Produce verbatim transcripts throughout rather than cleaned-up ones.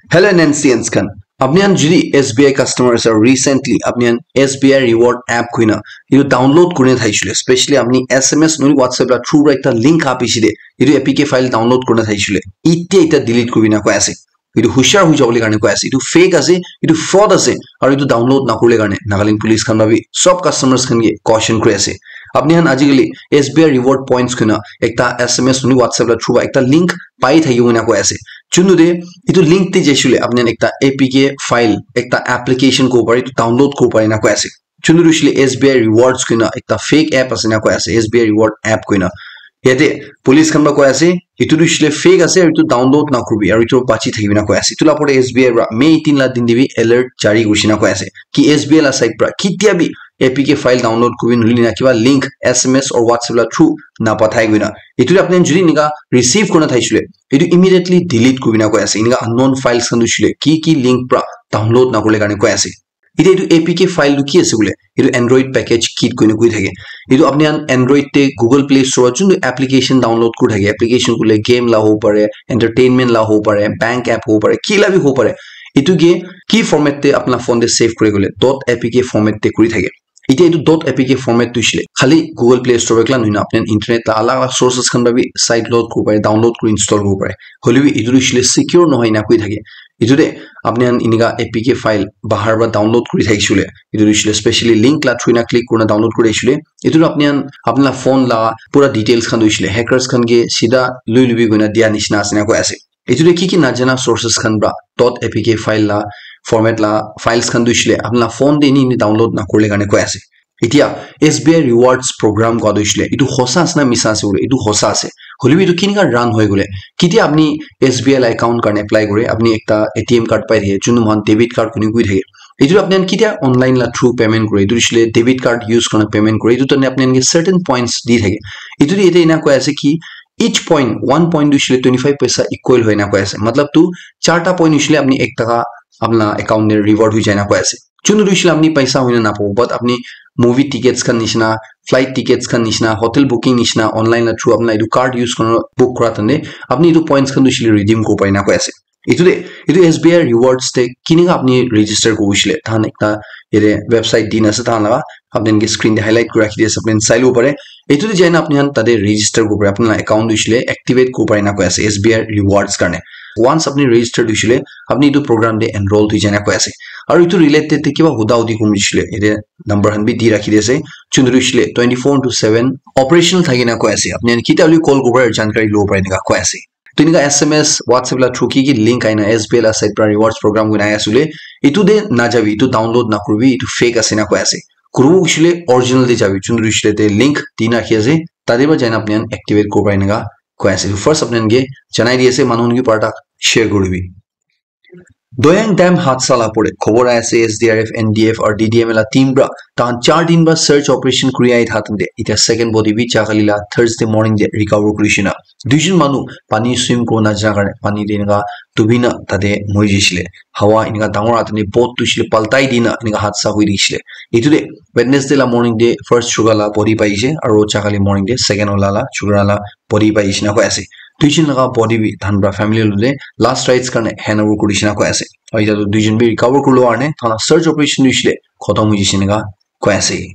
Hello N N C Ns khan, apni khan jodi S B I customer ase, recently apni khan S B I reward app koina etu download kurina thaisile, specially apni S M S nohole WhatsApp la through para ekta link apisile, etu A P K file download kurina thaisile, itia itia delete kurina koi ase. Etu hushar hui jabole karne koi ase, etu fake ase, etu fraud ase, aru etu download nakurile karne Nagaland police khan para bi sob customers khan ke caution kuri ase. Apni khan ajikali S B I reward points koina ekta S M S nohole WhatsApp la through para ekta link pai thakibo koina koi ase. Chunu de etu link te jaisile apni khan ekta A P K file, ekta application kobo pare, etu download kobo pare na koi ase. Chunu de hoisile S B I rewards koina ekta fake app ase na koi ase, S B I reward app koina. Yate police khan para koi ase, etu de hoisile fake ase, aru etu download nakuribi, aru etu bachi thakibi na koi ase. Etu la opor te S B I para May eighteen la din de bi alert jari kurishe na koi ase ki S B I la side para ketia bi A P K file download kuribi nohole na kiba link S M S or WhatsApp la through na pathai koina. Etu de apni khan jodi enika receive kurina thaisile, etu immediately delete kuribi na koi ase. Enika unknown files khan de hoisile ki ki link para download nakurile karne koi ase. Etia etu A P K file tu ki ase bole? Etu Android package kit koina koi thake. Etu apni khan Android te Google Play Store chuntu application download kuri thake. Application kule game la hobo pare, entertainment la hobo pare, bank app hobo pare, ki la bi hobo pare. Etu ke ki format te apna phone te save kuri kule dot A P K format te kuri thake. Etia etu dot A P K format tu hoisile khali Google Play Store ekla nohoi na apni khan internet la alag alag sources khan para bi site load kuri pare, download kuri install kuri pare. Hoile bi etu tu hoisile secure nohoi na koi thake. Etu de apni khan enika A P K file bahar para download kuri thakisile, etu tu hoisile specially link la through na click kurina download kuri thakisile, etu tu apni khan apni la phone la pura details khan tu hoisile hackers khan ke sida lui lubi koina dia nishina ase na koi ase. Etu de ki ki najana sources khan para dot A P K file la format la files khan tu hoisile apni la phone de eni eni download nakurile karne koi ase. Etia S B I rewards program koi tu hoisile etu hosa ase na misa ase bole? Etu hosa ase. Hoile bi etu kenika run hoi kule, ketia apni S B I la account karne apply kure, apni ekta A T M card pai thake, chunu mohan debit card koina koi thake. Etu apni khan ketia online la through payment kure, etu hoisile debit card use kurina payment kure, etu tane apni khan ke certain points di thake. Etu de yate ena koi ase ki each point, one point tu hoisile twenty five paisa equal hoi na koi ase. Matlab tu charta point hoisile apni ek taka apna account te reward hoi jai na koi ase. Chunu tu hoisile apni paisa hoina napabo, but apni movie tickets khan nishina, flight tickets khan nishina, hotel booking nishina, online la through apna etu card use kurina book kura tande apni etu points khan tu hoisile redeem kuri pare na koi ase. Etu de, etu S B I rewards te kenika apni register kuri hoisile, tahan ekta yate website dina ase tahan laga, apni khan ke screen te highlight kuri rakhi di ase, apni khan sai lobo pare. Etu de jaina apni khan tate register kuri pare, apni la account hoisile activate kuri pare na koi ase S B I rewards karne. Once apni register hoisile, apni etu program te enroll hoi jai na koi ase. Aru etu related te kiba huda hudi kurisile, yate number khan bi di rakhi di ase. Chundri hoisile twenty four into seven operational thaki na koi ase. Apni khan ketia hole call kuri pare, jankari lobo pare enika koi ase. To enika S M S, WhatsApp la through ki ki link aina S B I la side para rewards program koina ahi asule, etu de najabi, etu download nakuribi, etu fake ase na koi ase. Kuribo hoisile original de jabi, chundri hoisile te link di na rakhi ase, tate para jaina apni khan activate kuri pare enika koi ase. First apni khan ke janai di ase, manu khan ke para tak share kuribi. Doyang Dam hadsa la pore khobor ahi ase, S D R F, N D F aru D D M A la team para tahan char din para search operation kuri ahi thakte, etia second body bi jakali la Thursday morning de recover kurishe na. Duijon manu pani swim kurina jana karne pani de enika dubi na tate mori jaisile. Hawa enika dangor ahate boat tu hoisile paltai dina enika hadsa hoi jaisile. Etu de Wednesday la morning de first chokra la body paishe aru jakali morning de second wala la chokra la body paishe na koi ase. Duijon laga body bi tahan para family logote last rites karne hand over kurishe na koi ase. Aru etia tu duijon bi recover kurilo karne tahan la search operation tu hoisile khotom hoi jaishe enika koi ase.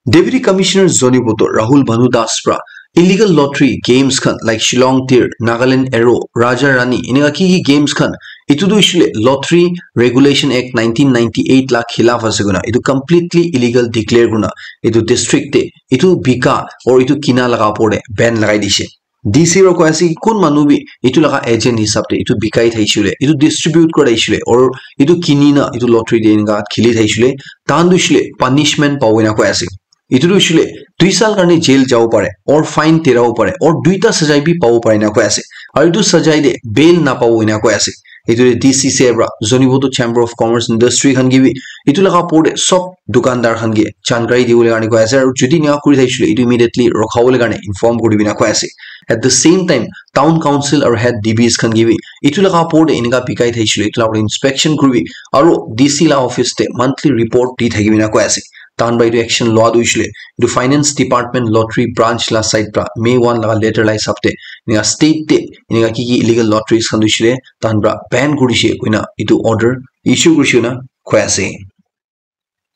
Deputy Commissioner Zoniboto Rahul Bhanu Das pra illegal lottery games khan like Shillong Tir, Nagaland Arrow, Raja Rani, enika ki ki games khan, etu tu hoishe koile Lottery Regulation Act nineteen ninety-eight la khilaf ase koina, etu completely illegal declare kurina, etu district te etu bika or etu kina laga opor te ban lagai dishe. D C para koi ase ki kun manu bi etu laga agent hisab te etu bikai thakishi koile, etu distribute kura thakishi koile, or etu kini na etu lottery te enika kheli thakishi koile, tahan tu hoishe koile punishment pabo ena koi ase. Etu tu hoishe koile dui saal karne jail jabo pare, or fine terabo pare, or duita sajai bi pabo pare ena koi ase. Aru etu sajai te bail napabo ena koi ase. Etu te D C sir pra Zoniboto Chamber of Commerce Industry khan ke bi etu laga opor te sob dukandar khan ke jankari dibole karne koi ase, aru jodi enika kuri thakishi koile etu immediately rukhabole karne inform kuribi ena koi ase. At the same time, Town Council aru head D Bs khan ke bi etu laga opor te enika bikai thakishi koile etu laga opor te inspection kuribi, aru D C la office te monthly report di thakibi ena koi ase. Tahan pra etu action loa tu hoishe koile etu Finance Department Lottery Branch la side pra May one laga letter la hisab te enika state te enika ki ki illegal lotteries khan tu hoishe le tahan pra ban kurishe koina etu order issue kurishe koina koi ase.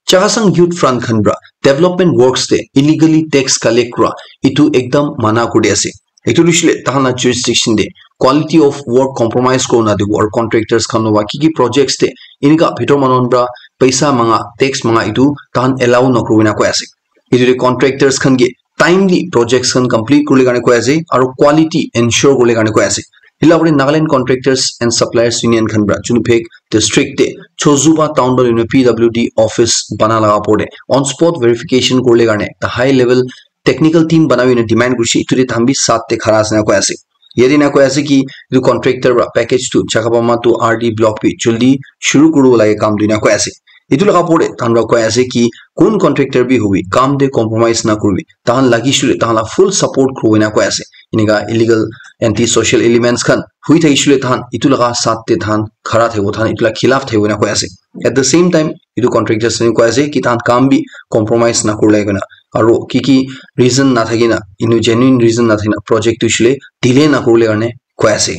Chakhesang Youth Front khan pra development works te illegally tax collect kura etu ekdam mana kuri ase. Etu hoishe le tahan la jurisdiction te quality of work compromise kurina dibo aru contractors khan lwa ki ki projects te enika bhitor manu khan pra paisa manga, tax manga etu tahan allow nakuribo na koi ase. Etu te contractors khan ke timely projects khan complete kurle karne koi ase aru quality ensure kurle karne koi ase. Hila kuri Nagaland Contractors and Suppliers Union khan pra Chunupek district te Chozuba town pra P W D office bana laga opor te on spot verification kurle karne the high level technical team bana hoina demand kurishe, etu te tahan bi sat te khara ase na koi ase. Yate na koi ase ki etu contractor pra package tu Chakapama to R D block bi jaldi shuru kuribo lage kam tu na koi ase. Etu laga opor te tahan pra koi ase ki kun contractor bi hobi kam te compromise na kuribi, tahan lagi shule tahan la full support kuribo na koi ase. Enika illegal anti social elements khan hui thaki shule tahan etu laga sat te tahan khara thakibo, tahan etu la khilaf thakibo na koi ase. At the same time etu contractors khan koi ase ki tahan kam bi compromise na kurle koina aru ki ki reason na thakina, inu genuine reason na thakina project tu hoishe le delay na kurle karne koi ase.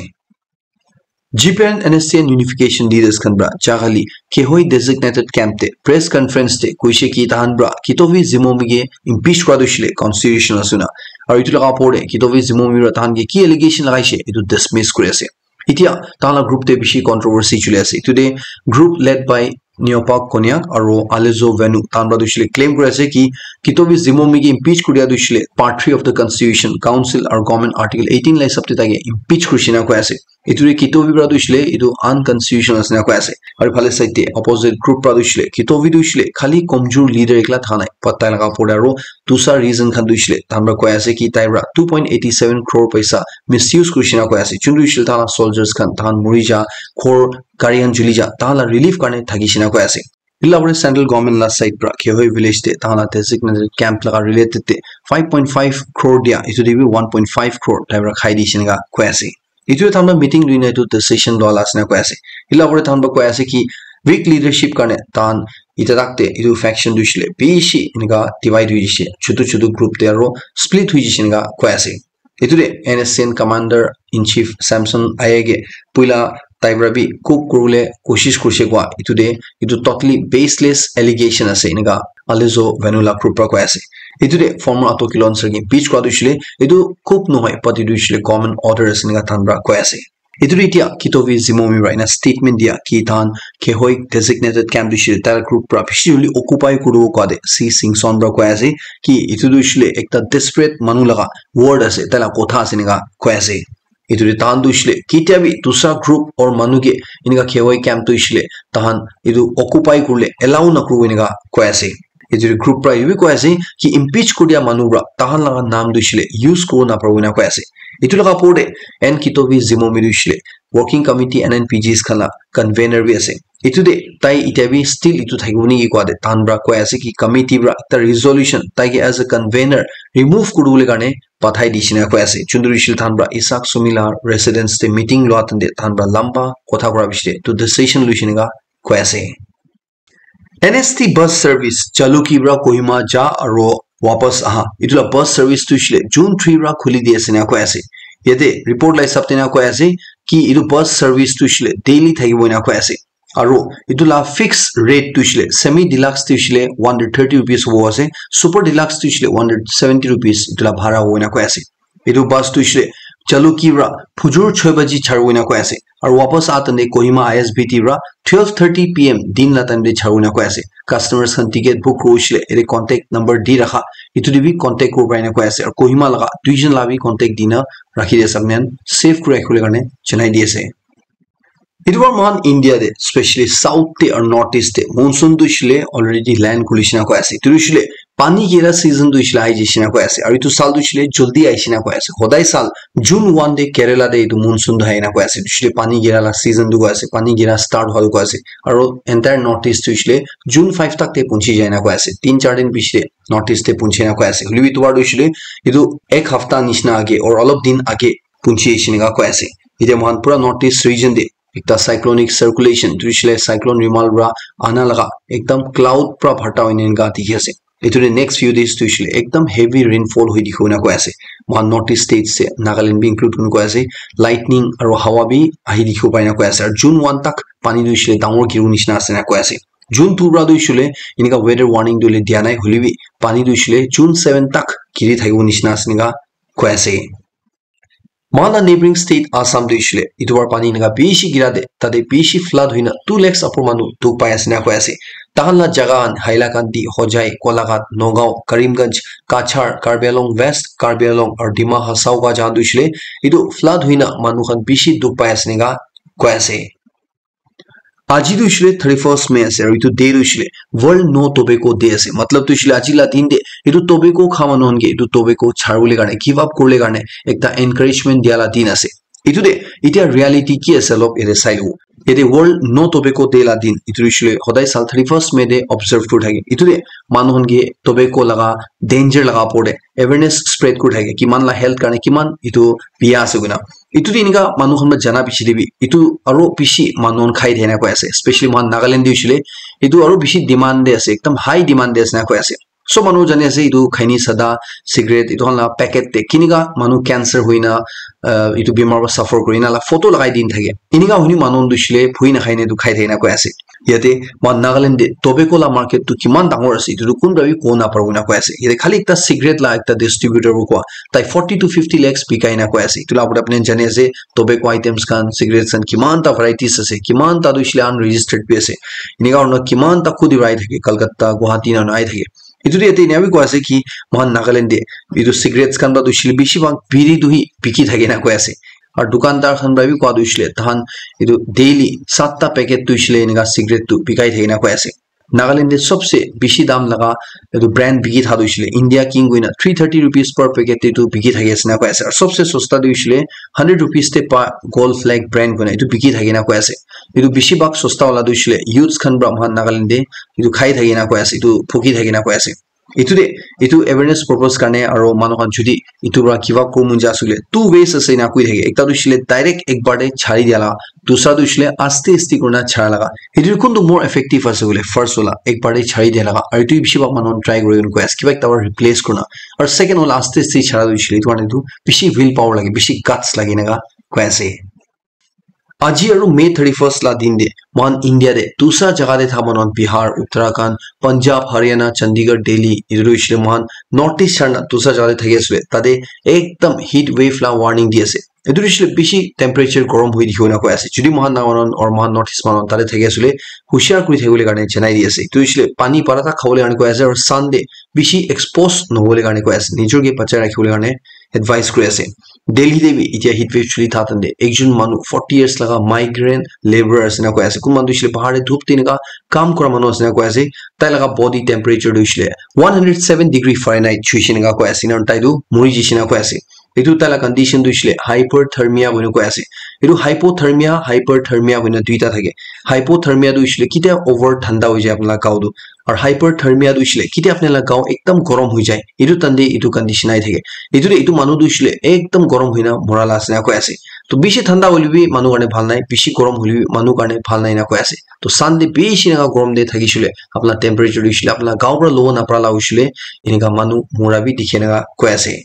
G P R and N S C N unification leaders khan pra Chakhali Khehoi designated camp te press conference te koishe ki tahan pra Kitovi Zimomi ke impeach kura tu hoishe le constitution ase na. Aru etu laga opor te Kitovi Zimomi pra tahan ke ki allegation lagaishe etu dismiss kuri ase. Etia tahan la group te bishi controversy chuli ase. Etu te group led by Neopak Konyak aru Alezo Venu tahan pra tu hoishe le claim kuri ase ki Kitovi Zimomi ke impeach kuri dia tu hoishe le part three of the constitution, council aru government article eighteen la hisab te tai ke impeach kurishe na koi ase. Etu te Kitovi pra tu hoishe le etu unconstitutional ase na koi ase. Aru phale side te opposite group pra tu hoishe le Kitovi tu hoishe le khali komjur leader ekla thaka nai, but tai laga opor te aru dusra reason khan tu hoishe le tahan pra koi ase ki tai pra two point eighty seven crore paisa misuse kurishe na koi ase. Chun tu hoishe le tahan la soldiers khan tahan muri ja, ghor gari khan juli ja, tahan la relief karne thakishe na koi ase. Etu la opor te central government la side pra Khehoi village te tahan la designated camp laga related te five point five crore dia, etu te bi one point five crore tai pra khai dishe enika koi ase. Etu tahan pra meeting luina etu decision lua la ase na koi ase. Etu la opor te tahan pra koi ase ki weak leadership karne tahan eta tak te etu faction tu hoishe le bishi enika divide hui jishe, chutu chutu group te aru split hui jishe enika koi ase. Etu te N S C N commander in chief Samson Aye ke puila tai pra bi coup kuribole koshish kurishe koa etu te etu totally baseless allegation ase enika Alezo Venu la group pra koi ase. Etu te former Ato Kilonser ke impeach kura tu hoishe le etu coup nohoi, but etu hoishe le government order ase enika tahan pra koi ase. Etu te etia Kitovi Zimomi pra ena statement dia ki tahan Khehoi designated camp tu hoishe le tai la group pra bishi joldi occupy kuribo koa te C Singson pra koi ase ki etu tu hoishe le ekta desperate manu laga word ase, tai la kotha ase enika koi ase. Etu te tahan tu hoishe le ketia bi dusra group or manu ke enika Khehoi camp tu hoishe le tahan etu occupy kuribole allow nakuribo enika koi ase. Etu te group pra etu bi koi ase ki impeach kuri dia manu pra tahan laga naam tu hoishe le use kuribo naparibo enika koi ase. Etu laga opor te N Kitovi Zimomi tu hoishe le working committee N N P Gs khan la convener bi ase. Etu te tai etia bi still etu thakibo niki koa te tahan pra koi ase ki committee pra ekta resolution tai ke as a convener remove kuribole karne pathai dishe enika koi ase. Chun tu hoishe le tahan pra Isak Sumi la residence te meeting lua time te tahan pra lamba kotha kura piche te etu decision luishe enika koi ase. N S T bus service Jalukie pra Kohima ja aru wapas aha, etu la bus service tu hoishe le June three pra khuli di ase enika koi ase. Yate report la hisab te enika koi ase ki etu bus service tu hoishe le daily thakibo enika koi ase. Aru etu la fixed rate tu hoishe le semi deluxe tu hoishe le one hundred thirty rupees hobo ase, super deluxe tu hoishe le one hundred seventy rupees etu la bhara hobo enika koi ase. Etu bus tu hoishe le Jalukie pra phujur choi baji charibo enika koi ase. Aru wapas aha time te Kohima I S B T pra twelve thirty P M din la time te charibo enika koi ase. Customers khan ticket book kuribo hoishe le yate contact number di rakha, etu te bi contact kuribo pare enika koi ase. Aru Kohima laga duijon la bi contact dina rakhi di ase, apni khan safe kuri rakhibole karne janai di ase. Etu pra moikhan India te, specially south te aru north east te, monsoon tu hoishe le already land khulishe enika koi ase. Etu tu hoishe le pani giri season tu hoishe le ahi jaishe enika koi ase. Aru etu saal tu hoishe le jaldi ahishe enika koi ase. Hodai saal June one te Kerala te etu monsoon tu ahi enika koi ase. Etu hoishe le pani gira la season tu koi ase. Pani gira start hua tu koi ase. Aru entire north east tu hoishe le June five tak te punchi jai enika koi ase. Tin char din piche te north east te punchi enika koi ase. Hoile bi etu baar tu hoishe le etu ek hafta nishina age or olop din age punchi ahishe enika koi ase. Etia moikhan pura north east region te ekta cyclonic circulation, etu hoishe le cyclone Remal pra ana laga ekdam cloud pra bharta hoina enika dikhi ase. Etu de next few days tu hoishe le ekdam heavy rainfall hoi dikhibo na koi ase. Moikhan North East states te Nagaland bi include kurina koi ase. Lightning aro hawa bi ahi dikhibo pai na koi ase. Aru June one tak pani tu hoishe le dangor giribo nishina ase na koi ase. June two pra tu hoishe le enika weather warning tu hoile dia nai, hoilebi pani tu hoishe le June seven tak giri thakibo nishina ase enika koi ase. Moikhan la neighboring state Assam tu hoishe le etu bar pani enika bishi gira de tate bishi flood hoina two lakhs upor manu dukh pai ase na koi ase. Tahan la jaga khan Hailakandi, Hojai, Golaghat, Nagaon, Karimganj, Cachar, Karbi Anglong West, Karbi Anglong aru Dima Hasao ka jaga tu hoishe le etu flood hoina manu khan bishi dukh pai ase enika koi ase. Aji tu hoishe le thirty first May ase aru etu day tu hoishe le World No Tobacco Day ase. Matlab tu hoishe le aji la din de etu tobacco kha manu khan ke etu tobacco chari bole karne, give up kuribole karne ekta encouragement dia la din ase. Etu de etia reality ki ase olop yate sai lobo. Yate World No Tobacco Day la din etu hoishe le hodai sal thirty first May de observe kuri thake. Etu de manu khan ke tobacco laga danger laga opor de awareness spread kuri thake, kiman la health karne kiman etu bia ase koina. Etu de enika manu khan para jana piche de bi etu aro bishi manu khan khai thaki na koi ase, especially moikhan Nagaland de hoishe le etu aro bishi demand de ase, ekdam high demand de ase na koi ase. Sob manu jani ase etu khaini sada, cigarette etu khan la packet de kinika manu cancer hoina, uh, etu bimar para suffer kurina la photo lagai din thake. Enika hoine manu khan tu hoishe le bhui na khai na etu khai thaki na koi ase. Yate moikhan Nagaland de tobacco la market tu kiman dangor ase etu tu kun para bi kobo na paribo na koi ase. Yate khali ekta cigarette la ekta distributor para koa tai forty to fifty lakhs bikai na koi ase. Etu la opor de apni khan jani ase tobacco items khan, cigarettes khan kiman ta varieties ase, kiman ta tu hoishe le unregistered bi ase. Enika hoina kiman ta khudi para ahi thake, Kolkata, Guwahati na ahi thake. Etu de yate enia bi koi ase ki moikhan Nagaland de etu cigarettes khan para tu hoishe le bishi bhag biri tu hi biki thake na koi ase. Aru dukandar khan para bi koa tu hoishe le tahan etu daily satta packet tu hoishe le enika cigarette tu bikai thake na koi ase. Nagaland de sobse bishi dam laga etu brand biki thaka tu hoishe le India King koina three thirty rupees per packet de etu biki thaki ase na koi ase. Aru sobse sosta tu hoishe le hundred rupees de pa Gold Flake brand koina etu biki thaki na koi ase. Etu bishi bhag sosta wala tu hoishe le youths khan para moikhan Nagaland de etu khai thaki na koi ase, etu phuki thaki na koi ase. Etu de etu awareness purpose karne aro manu khan jodi etu para give up kuribo mon jai ase koile two ways ase ena koi thake. Ekta tu hoishe le direct ek bar de chari dia la, dusra tu hoishe le aste aste kurina chara laga. Etu kuntu more effective ase koile first wala ek bar de chari dia laga. Aru etu bishi bhag manu khan try kuri kena koi ase kiba ekta para replace kurina. Aru second wala aste aste chara tu hoishe le etu karne tu bishi will power lage, bishi guts lage enika koi ase. Aji aru May thirty first la din de moikhan India de dusra jaga de thaka manu khan Bihar, Uttarakhand, Punjab, Haryana, Chandigarh, Delhi etu tu hoishe le moikhan North East charna dusra jaga de thaki ase koile tate ekdam heat wave la warning di ase. Etu tu hoishe le bishi temperature gorom hoi dikhibo na koi ase. Jodi moikhan Naga manu khan or moikhan North East manu khan tate thaki ase koile hushar kuri thakibole karne janai di ase. Etu hoishe le pani para ta khabole karne koi ase aru sun de bishi expose nohobole karne koi ase. Nijor ke bachai rakhibole karne advice kuri ase. Delhi de bi etia heat wave chuli thaka time de ekjon manu forty years laga migrant labour ase na koi ase. Kun manu tu hoishe le bahar de dhup de enika kam kura manu ase na koi ase. Tai laga body temperature tu hoishe le one hundred seven degree Fahrenheit chuishe enika koi ase. Ena tai tu muri jishe na koi ase. Etu tai la condition tu hoishe le hyperthermia koina koi ase. Etu hypothermia, hyperthermia koina duita thake. Hypothermia tu hoishe le kitia over thanda hoi jai apni la gao tu. Aru hyperthermia tu hoishe le kitia apni la gao ekdam gorom hoi jai. Etu time de etu condition ahi thake. Etu de etu manu tu hoishe le ekdam gorom hoina mora la ase na koi ase. To bishi thanda hoile bi manu karne bhal nai, bishi gorom hoile bi manu karne bhal nai ena koi ase. To sun de bishi enika gorom de thakishe le apni la temperature tu hoishe le apni la gao para lobo na para la hoishe le enika manu mora bi dikhi enika koi ase.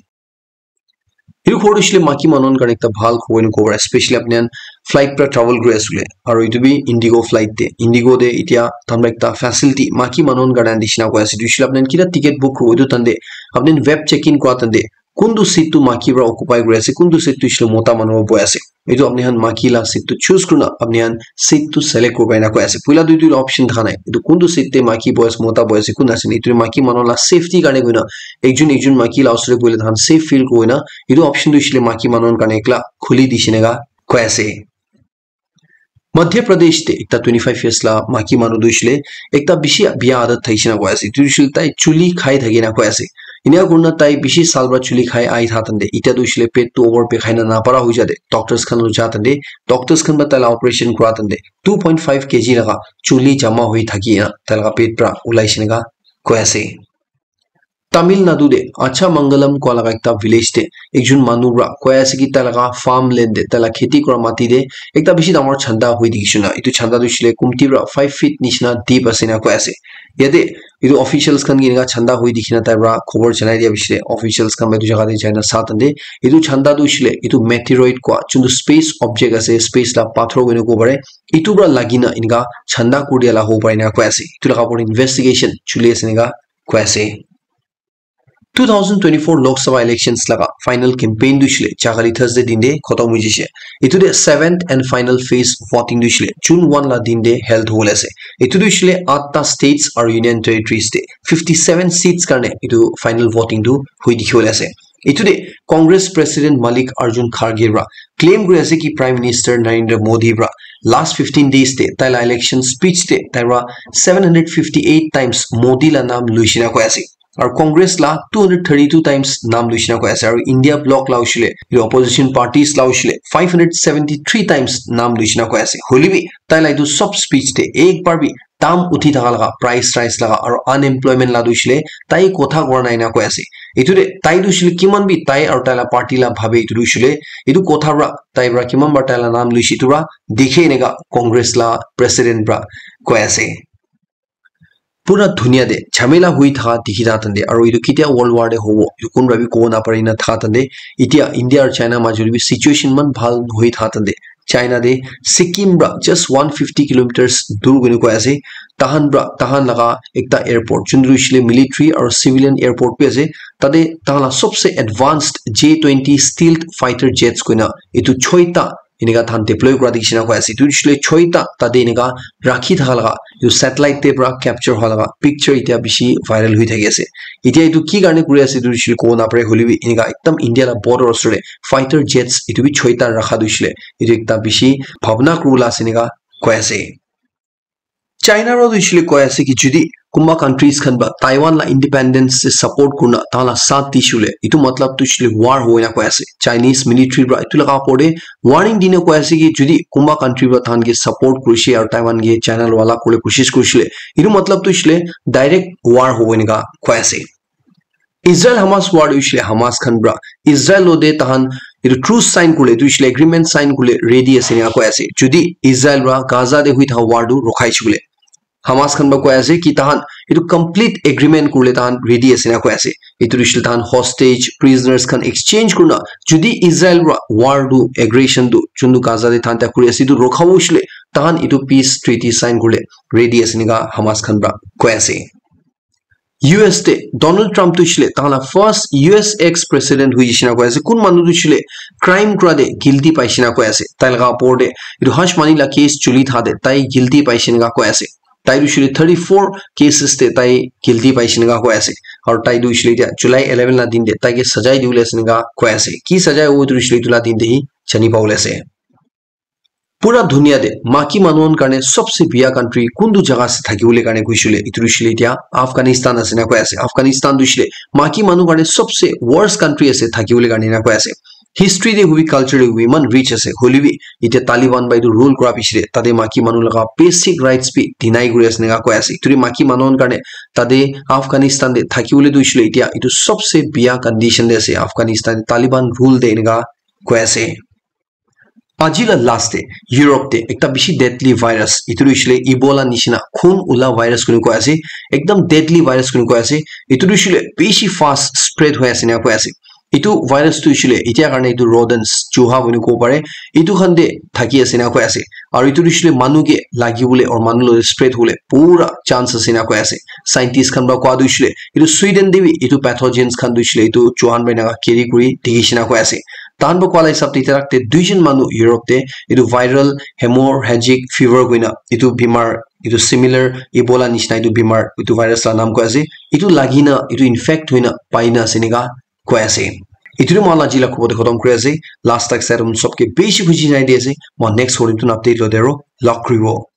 Etu khor tu hoishe le maki manu khan karne ekta bhal khobor ena kobo, especially apni khan flight para travel kuri ase koile. Aru etu bi Indigo flight de. Indigo de etia tahan para ekta facility maki manu khan karne dishina koi ase. Tu hoishe le apni khan kitia ticket book kuribo etu time de apni khan web check in kura time de kuntu seat tu maki para occupy kuri ase, kuntu seat tu hoishe le mota manu para bohi ase. Etu apni khan maki la seat tu choose kurina apni khan seat tu select kuribo ena koi ase. Puila tu etu la option thaka nai. Etu kuntu seat te maki bohi ase, mota bohi ase, kun ase ni. Etu maki manu la safety karne koina ekjon ekjon maki la osor te bohile tahan safe feel kuribo na. Etu option tu hoishe le maki manu karne ekla khuli dishe enika koi ase. Madhya Pradesh te ekta twenty five years la maki manu tu hoishe le ekta bishi bia adat thaishe na koi ase. Etu hoishe le tai chuli khai thaki na koi ase. Enia kurina tai bishi sal para chuli khai ahi thaka time de etia tu hoishe le pet tu over bikhai na napara hoi ja de doctors khan lo ja time de doctors khan para tai la operation kura time de two point five K G laga chuli jama hoi thaki na tai laga pet para ulai she enika koi ase. Tamil Nadu de Achamangalam kua laga ekta village de ekjun manu pra koi ase ki tai laga farmland de, tai la kheti kura mati de ekta bishi dangor chanda hui dikhi shina. Etu chanda tu hoishe le kumti pra five feet nishina deep ase na koi ase. Yate etu officials khan ke eneka chanda hui dikhi na tai pra khobor janai dia bishi le officials khan etu jaga de jai na sa tande etu chanda tu hoishe le etu meteoroid kua chuntu space object ase, space la pathor koi na kobo pare. Etu pra lagi na eneka chanda kuri dia la hobo pare na koi ase. Etu laga upor de investigation chuli ase eneka koi ase. Two thousand twenty-four Lok Sabha elections laga final campaign tu hoishe le jagaili Thursday din de khotom hoi jaise. Etu de seventh and final phase voting tu hoishe le June one la din de held hobole ase. Etu tu hoishe le atta states aru union territories de fifty-seven seats karne etu final voting tu hoi dikhi bole ase. Etu de Congress President Mallikarjun Kharge pra claim kuri ase ki Prime Minister Narendra Modi pra last fifteen days de tai la election speech de tai pra seven hundred fifty-eight times Modi la naam luishe na koi ase. Aru Congress la two hundred thirty-two times naam luishe na koi ase. Aru India bloc la hoishe le, etu opposition parties la hoishe le, five hundred seventy-three times naam luishe na koi ase. Hoile bi, tai la etu sob speech de ek bar bi dam uthi thaka laga, price rise laga, aru unemployment la tu hoishe le, tai kotha kora nai na koi ase. Etu de, tai tu hoishe le kiman bi tai aru tai la party la bhabe etu tu hoishe le, etu kotha pra, tai pra kiman bar tai la naam luishe etu pra, dikhe eneka Congress la president pra koi ase. Pura dunia de jhamela hui thaka dikhi thaka tande, aru etu ketia world war de hobo, etu kun para bi kobo napari na thaka tande, etia India aru China majot de bi situation iman bhal nohoi thaka tande, China de Sikkim pra just one fifty kilometers dur koi na koi ase, tahan pra, tahan laga ekta airport, juntu hoishe le military aru civilian airport bi ase, tate tahan la sobse advanced J twenty stealth fighter jets koi na etu choita eneka tahan deploy kura dikhi shina koi ase. Etu hoishe le choita tate eneka rakhi thaka laga, etu satellite te pra capture hua laga picture etia bishi viral hui thaki ase. Etia etu ki karne kuri ase etu hoishe le kobo napare, hoile bi eneka ekdam India la border osor te fighter jets etu bi choita rakha tu hoishe le etu ekta bishi bhabna kuri bole ase eneka koi ase. China ra tu hoishe le koi ase ki jodi kunba countries khan ba Taiwan la independence se support kurina tahan la saath dishe le, etu matlab tu hoishe le war hobo ena koi ase. Chinese military pra etu laga upor te warning dina koi ase ki jodi kunba country pra tahan ke support kurishe aru Taiwan ke China lua la kuribole koshish kurishe le, etu matlab tu hoishe le direct war hobo eneka koi ase. Israel Hamas war tu hoishe le Hamas khan pra Israel lo de tahan etu truce sign kurile, etu hoishe le agreement sign kurile ready ase ena koi ase. Jodi Israel pra Gaza de hui thaka war tu rokhai she koile, Hamas khan pra koi ase ki tahan etu complete agreement kurile tahan ready ase ena koi ase. Etu hoishe le tahan hostage, prisoners khan exchange kurina jodi Israel pra war tu, aggression tu juntu Gaza de tahan ta kuri ase etu rokhabo hoishe le tahan etu peace treaty sign kurile ready ase eneka Hamas khan pra koi ase. U S te Donald Trump tu hoishe le tahan la first U S ex president hui jaishe na koi ase. Kun manu tu hoishe le crime kura de guilty paishe na koi ase. Tai laga upor de etu hush money la case chuli tha de tai guilty paishe eneka koi ase. Tai tu hoishe le thirty-four cases te tai guilty paishe eneka koi ase. Aru tai tu hoishe le etia July eleven la din de tai ke sajai dibole ase eneka koi ase. Ki sajai hobo etu hoishe le etu la din de hi jani pabole ase. Pura dunia de maki manu khan karne sobse biya country kuntu jaga ase thakibole karne koishe le, etu hoishe le etia Afghanistan ase na koi ase. Afghanistan tu hoishe le maki manu karne sobse worst country ase thakibole karne na koi ase. History de hobi, culture de hobi, iman rich ase. Hoile bi etia Taliban ba etu rule kura piche de tate maki manu laga basic rights bi deny kuri ase eneka koi ase. Etu de maki manu khan karne tate Afghanistan de thakibole tu hoishe le etia etu sobse biya condition de ase. Afghanistan de Taliban rule de eneka koi ase. Aji la last te Europe te ekta bishi deadly virus, etu tu hoishe le Ebola nishina khun ula virus koi kena koi ase, ekdam deadly virus koi kena koi ase. Etu tu hoishe le bishi fast spread hoi ase ena koi ase. Etu virus tu hoishe le etia karne etu rodents, chuha koi kena kobo pare, etu khan te thaki ase ena koi ase. Aru etu tu hoishe le manu ke lagi bole or manu lo spread hole pura chance ase ena koi ase. Scientist khan pra koa tu hoishe le etu Sweden te bi etu pathogens khan tu hoishe le etu chuhan pra ena carry kuri dikhi she ena koi ase. Tahan pra koa la hisab te etia te duijon manu Europe te etu viral hemorrhagic fever koina etu bimar, etu similar Ebola nishina etu bimar, etu virus la naam koi ase. Etu lagi na etu infect hoi na pai na ase eneka koi ase. Etu tu moi khan la aji la khobor de khotom kuri ase. Last tak sai tum sob ke bishi khushi janai di ase. Moi next holim tu update lo de aro log kuri bo.